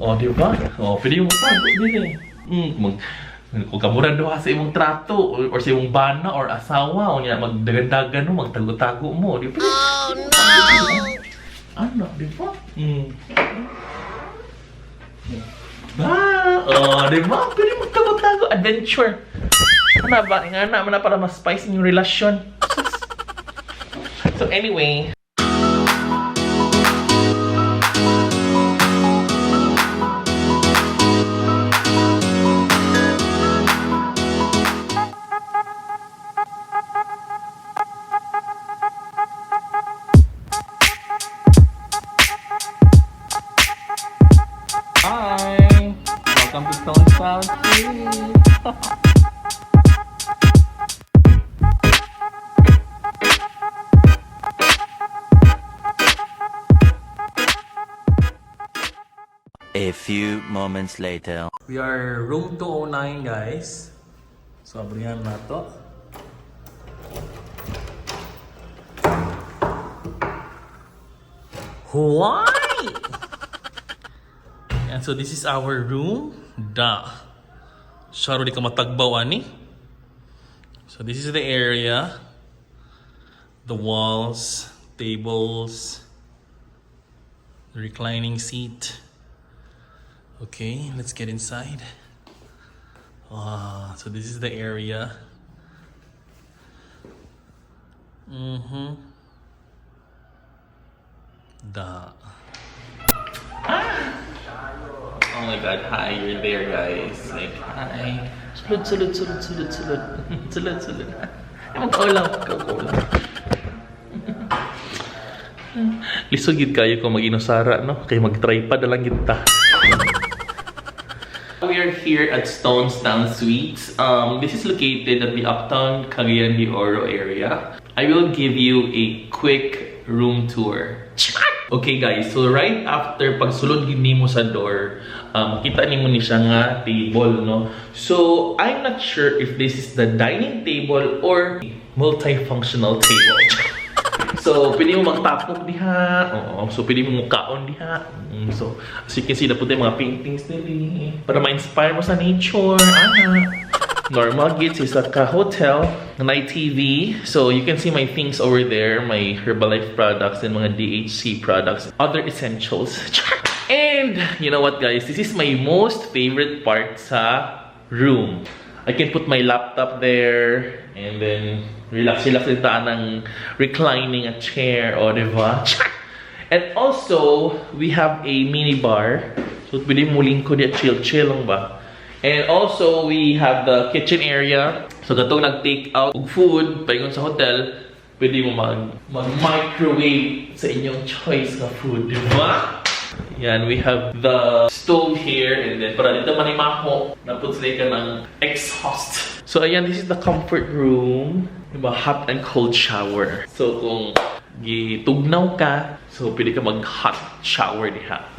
Oh, di ba? Oh, pwede mo tago diri. Mag kung kamura duha sa imong trato or sa imong bana or asawa o niya magdagandagan mo, magtago-tago mo, di ba? Oh no! Ano, di ba? Ba? Oh, di ba? Pwede magtago-tago. Adventure. Ano ba? Nga na, man na para mas spice yung relasyon. So anyway, hi! Welcome to Stone Sound Street! A few moments later. We are room 209, guys. So, abrihan na to. Why? And so, this is our room. Da. Saro di ka matagbaw, ani. So, this is the area. The walls, tables, the reclining seat. Okay, let's get inside. Ah, so this is the area. Da. Ah! Oh my God, hi, you're there, guys. Like, hi. Sulod, sulod, sulod, sulod, sulod. Sulod, sulod. Magkaulam, magkaulam. Lisod gid kayo kung mag-inusara, no? Kay mag-tripod na lang gid ta. We are here at Stonestown Suites. This is located at the Uptown Cagayan de Oro area. I will give you a quick room tour. Okay guys, so right after pagsulod gid nimo sa door, makita nimo ni siya nga table, no? So, I'm not sure if this is the dining table or multifunctional table. So, pwede mo magtapok diha. Oo. So, pwede mo mukaon diha. So, as you can see, dapat yung mga paintings nila. Para ma-inspire mo sa nature. Ana. Normal gits is a ka hotel na TV. So, you can see my things over there. My Herbalife products and mga DHC products. Other essentials. And, you know what, guys? This is my most favorite part sa room. I can put my laptop there and then relax relax din ta ng reclining a chair o di ba? And also, we have a mini bar. So pwede mo lingkod ya chill chill lang ba? And also, we have the kitchen area. So katong nag-take out og food paingon sa hotel, pwede mo mag microwave sa inyong choice na food, di ba? Yan, we have the stove here and then para dito manimaho, naput sila ka ng exhaust. So ayan, this is the comfort room. Diba, hot and cold shower. So kung gitugnaw ka, so pwede ka mag hot shower diha.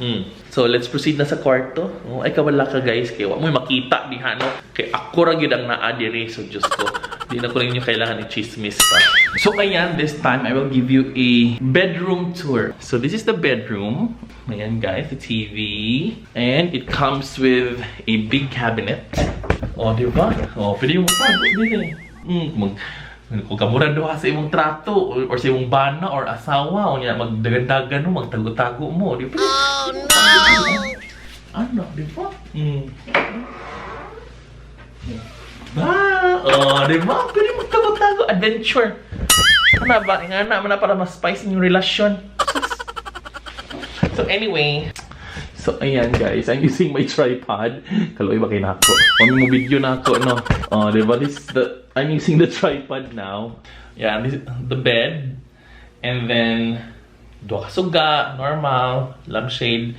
So let's proceed na sa kwarto. Oh, ay kawala ka guys, kay wa mo'y makita diha no. Kay ako ra gyud ang naa diri, so Diyos ko. Di na ko ninyo kailangan i-chismis pa. So ayan, this time I will give you a bedroom tour. So this is the bedroom. Ayan guys, the TV. And it comes with a big cabinet. Oh, di ba? Oh, pwede mo tago diri. Mag kung kamura duha sa imong trato or sa imong bana or asawa o niya magdagandagan mo, magtago-tago mo, di ba? Oh no! Ano, di ba? Ba? Oh, di ba? Pwede magtago-tago. Adventure. Ano ba? Nga na, man na para mas spice yung relasyon. So anyway, so ayan guys, I'm using my tripod. Kaloy ba kay nako? Mami mo video na ako, no? Oh, di ba? This is the, I'm using the tripod now. Yeah, this is the bed. And then, duha ka suga, normal, lampshade.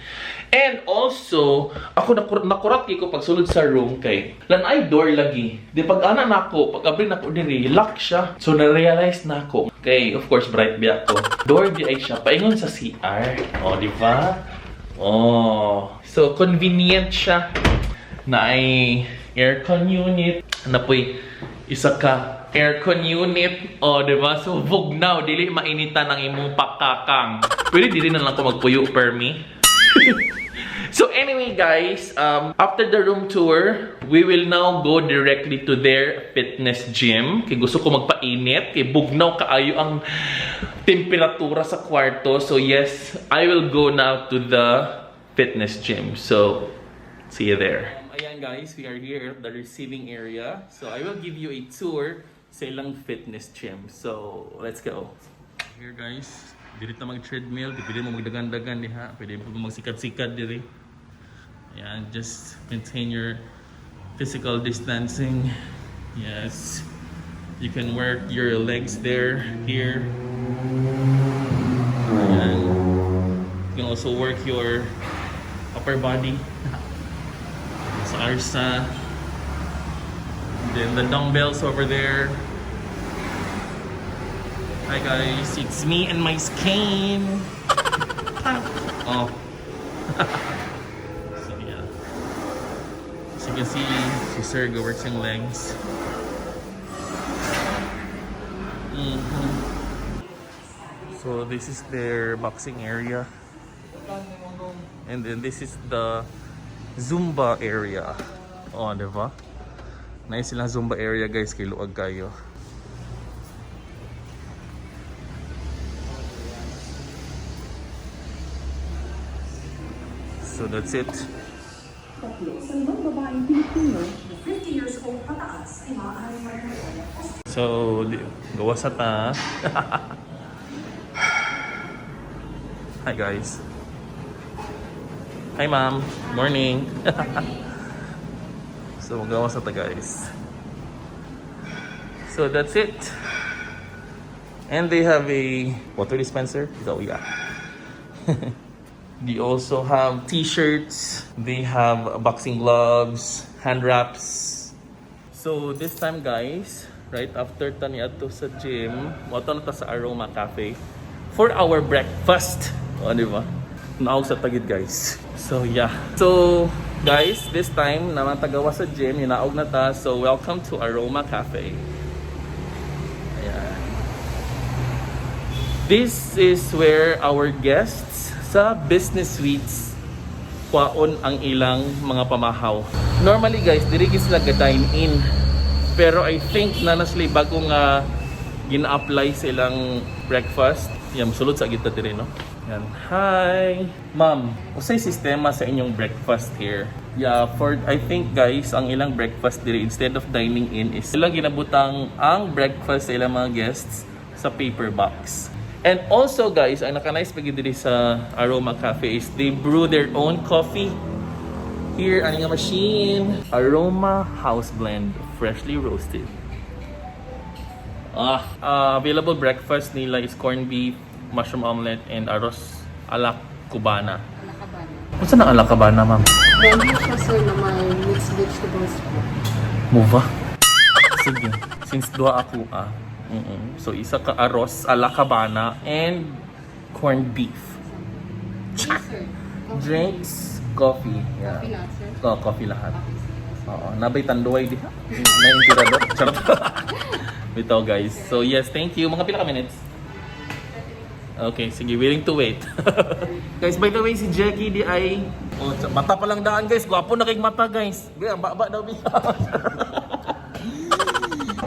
And also, ako nakurat kay ko pagsulod sa room kay lanay door lagi. Di pag ana nako, pag abri nako diri, lock siya. So na-realize nako. Kay of course bright biya ko. Door di ay siya paingon sa CR. Oh, di ba? Oh. So convenient siya na ay aircon unit. Na po'y isa ka aircon unit. O, di ba? So, bugnaw. Dili mainitan ang imong pakakang. Pwede dili na lang ko magpuyo per me. So anyway, guys, after the room tour, we will now go directly to their fitness gym. Kay gusto ko magpainit, kay bugnaw kaayo ang temperatura sa kwarto. So yes, I will go now to the fitness gym. So, see you there. Ayan guys, we are here at the receiving area. So I will give you a tour sa ilang fitness gym. So, let's go. Here guys, diri ta mag treadmill, di pwede mo magdagan-dagan diha, pwede mo magsikat-sikat diri. Ayan, just maintain your physical distancing. Yes. You can work your legs there, here. Ayan. You can also work your upper body. Sa arsa. Then the dumbbells over there. Hi guys, it's me and my skin. Oh. So yeah. As you can see, si Sir works yung legs. So this is their boxing area. And then this is the Zumba area. Oh, di ba? Nice silang Zumba area, guys, kay luag kayo. So that's it. Tatlo sa limang babaeng Pilipino na 50 years old pataas ay maaaring magkaroon ng So, gawa sa ta. Hi guys. Hi, ma'am. Morning. So, gawa sa ta, guys. So that's it. And they have a water dispenser. So yeah. They also have T-shirts. They have boxing gloves, hand wraps. So this time guys, right after ta niadto sa gym, moadto na ta sa Aroma Cafe for our breakfast. O, di ba? Naog sa tagid, guys. So yeah. So guys, this time naman tagawa sa gym, hinaog na ta. So welcome to Aroma Cafe. Ayan. This is where our guests sa business suites kwaon ang ilang mga pamahaw. Normally guys, diri gid sila ga-dine in. Pero I think na na sila bagong gina-apply sa ilang breakfast. Yan, sulod sa kita diri, no? Yan. Hi! Ma'am, usay sistema sa inyong breakfast here? Yeah, for I think guys, ang ilang breakfast diri instead of dining in is ilang ginabutang ang breakfast sa ilang mga guests sa paper box. And also guys, ang naka-nice pag diri sa Aroma Cafe is they brew their own coffee. Here, ang nga machine. Aroma House Blend, freshly roasted. Ah, available breakfast nila is corned beef, mushroom omelette, and arroz ala cubana. Alakabana. Unsa na ala cubana, ma'am? Ready siya, sir, na may mixed vegetables po. Mova. Sige. Since duha ako ah. So isa ka arroz ala cubana and corned beef. Yes, sir. Coffee. Drinks, coffee. Yeah. Coffee lahat, sir. Oh, coffee lahat. Okay, sige. Oo, nabay tanduay diha. Naintirado. Charot. Bitaw guys. So yes, thank you. Mga pila ka minutes? Okay, sige, willing to wait. Guys, by the way, si Jackie di ay. Oh, mata pa lang daan guys. Gwapo na kay mata, guys. Bi, ang baba daw bi.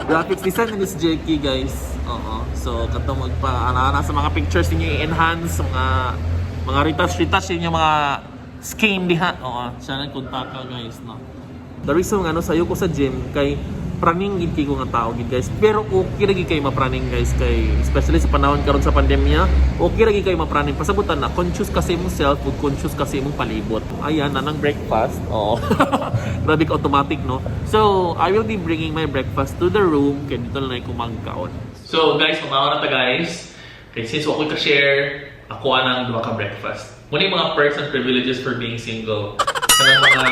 Graphics design ni si Jackie, guys. Oo. So, kato magpa ana sa mga pictures ninyo i-enhance mga retouch retouch ninyo mga scheme diha. Oo, siya nang kontaka guys, no. The reason nga no sayo ko sa gym kay praning gid kay ko nga tao gid guys. Pero okay ra gid kay mapraning guys, kay especially sa panahon karon sa pandemya, okay ra gid kay mapraning. Pasabutan na conscious kasi imong self ug conscious kasi imong palibot. Ayan na nang breakfast. Oo. Grabe ka automatic, no. So, I will be bringing my breakfast to the room kay dito na lang ko magkaon. So, guys, mamawa na ta guys. Kay since wa ko'y ka-share, ako anang duha ka breakfast. Muna yung mga perks and privileges for being single. Kanang mga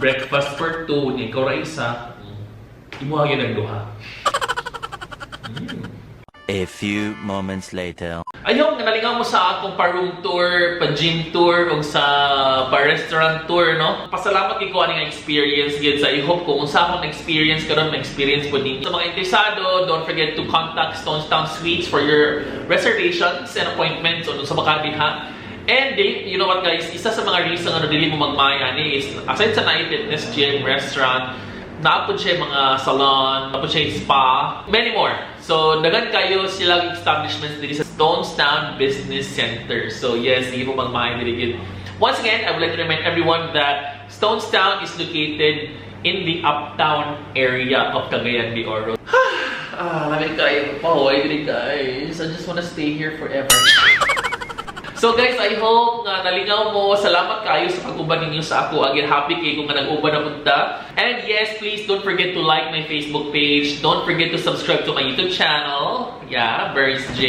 breakfast for two, niya ikaw ra isa, imuha gyud ang duha. A few moments later. I hope nga nalingaw mo sa akong pa-room tour, pa-gym tour, ug sa pa-restaurant tour, no? Pasalamat kay ko ani nga experience gid sa I hope kung unsa akong experience karon ma-experience po ninyo. Sa mga interesado, don't forget to contact Stones Town Suites for your reservations and appointments o sa baka diha. And dili, you know what, guys, isa sa mga reason ano dili mo magmaya ni is aside sa naay fitness gym, restaurant, naa pod siya mga salon, naa pod siya spa, many more. So, daghan kayo sila establishments diri sa Stones Town Business Center. So, yes, di mo magmaya diri gid. Once again, I would like to remind everyone that Stones Town is located in the Uptown area of Cagayan de Oro. Ah, lami kayo. Pahoy diri, guys. I just wanna stay here forever. So guys, I hope nga nalingaw mo. Salamat kayo sa pag-uban ninyo sa ako. Again, happy kay ko nga nag-uban na punta. And yes, please don't forget to like my Facebook page. Don't forget to subscribe to my YouTube channel. Yeah, Burns J.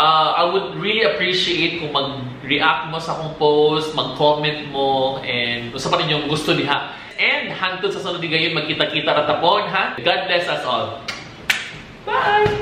I would really appreciate kung mag-react mo sa akong post, mag-comment mo, and unsa pa ninyong gusto diha. And hangtod sa sunod gayon, magkita-kita ra ta pod, ha? God bless us all. Bye!